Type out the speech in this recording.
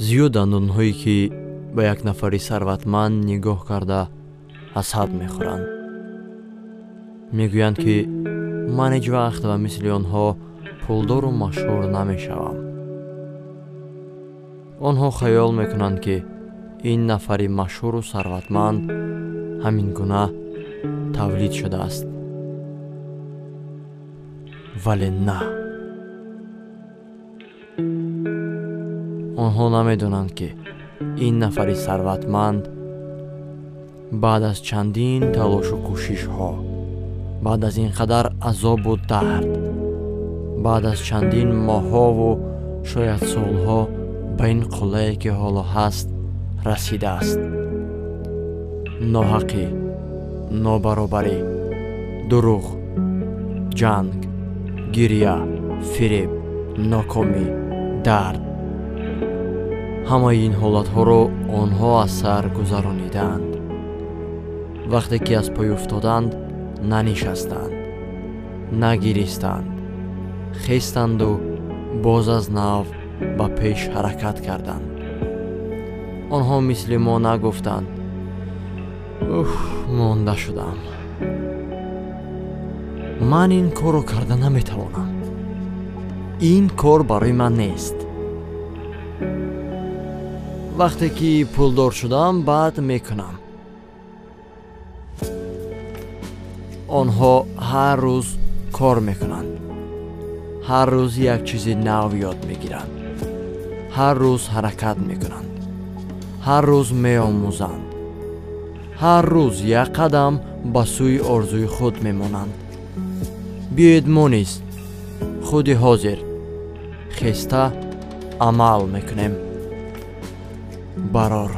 Зиёданд онҳое, ки ба як нафари сарватманд нигоҳ карда ҳасад мехӯранд. Мегӯянд, ки ман ҳеҷ вақт ба мисли онҳо пулдору машҳур намешавам. Онҳо хаёл мекунанд, ки ин нафари машҳуру сарватманд ҳамин гуна тавлид шудааст. Вале на. Онҳо намедонанд, ки ин нафари сарватманд баъд аз чандин талошу кӯшишҳо, баъд аз ин қадар азобу дард, баъд аз чандин моҳҳову шояд солҳо ба ин қуллае, ки ҳоло ҳаст, расидааст. Ноҳақӣ, нобаробарӣ, дурӯғ, ҷанг, гиря, фиреб, нокомӣ, дард, ҳамаи ин ҳолатҳоро онҳо аз сар гузаронидаанд. Вақте ки аз пой уфтоданд, нанишастанд, нагиристанд, хестанду боз аз нав ба пеш ҳаракат карданд. Онҳо мисли мо нагуфтанд: уф, монда шудам, ман ин корро карда наметавонам, ин кор барои ман нест. Вақте ки пулдор шудам, баъд мекунам. Онҳо ҳар рӯз кор мекунанд, ҳар рӯз як чизи нав ёд мегиранд, ҳар рӯз ҳаракат мекунанд, ҳар рӯз меомӯзанд, ҳар рӯз як қадам ба сӯи орзуи худ мемонанд. Биёед мо низ худи ҳозир хеста амал мекунем. Барор.